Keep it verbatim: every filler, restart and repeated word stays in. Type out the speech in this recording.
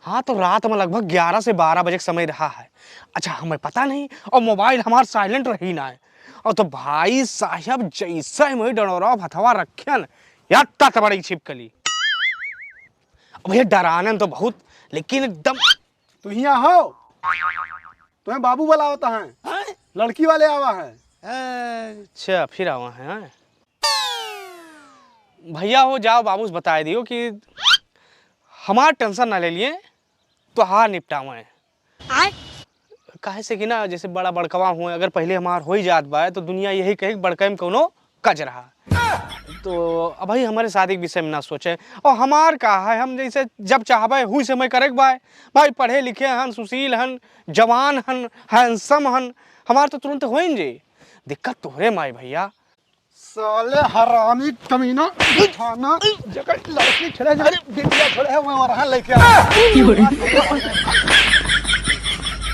हाँ, तो रात में लगभग ग्यारह से बारह बजे के समय रहा है। अच्छा, हमें पता नहीं, और मोबाइल हमार साइलेंट रही ना है। और तो भाई साहब, जैसे ही मैं डंडोरा हथवा रखेन, या तत बड़ी छिपकली। अब भैया, डरानन तो बहुत, लेकिन एकदम। तू हियाँ हो? तुम्हें बाबू बुलावता है। हैं? लड़की वाले आवा है। अच्छा, फिर आवा है, हैं? भैया हो, जाओ बाबू से बताए दियो कि हमार टेंशन ना ले लिए, तोहार निपटावे। आय? काहे से कि ना, जैसे बड़ा बड़कवा हुए, अगर पहले हमार हो ही जात बा, तो दुनिया यही कहे कि बड़कवे में कौनो कज रहा। तो अब भाई, हमारे शादी के विषय में ना सोचे। और हमार का है, हम जैसे जब चाहबे, हुई से मैं करे के बा। भाई, पढ़े लिखे हन, सुशील हन, जवान हन, हैंडसम हन, हमार तो तुरंत होइन जे। दिक्कत तोहरे माई भैया। साले हरामी कमीना, थाना, जकर लड़की छेड़े, अरे, बिटिया छेड़े है, वो वहाँ लेके आ।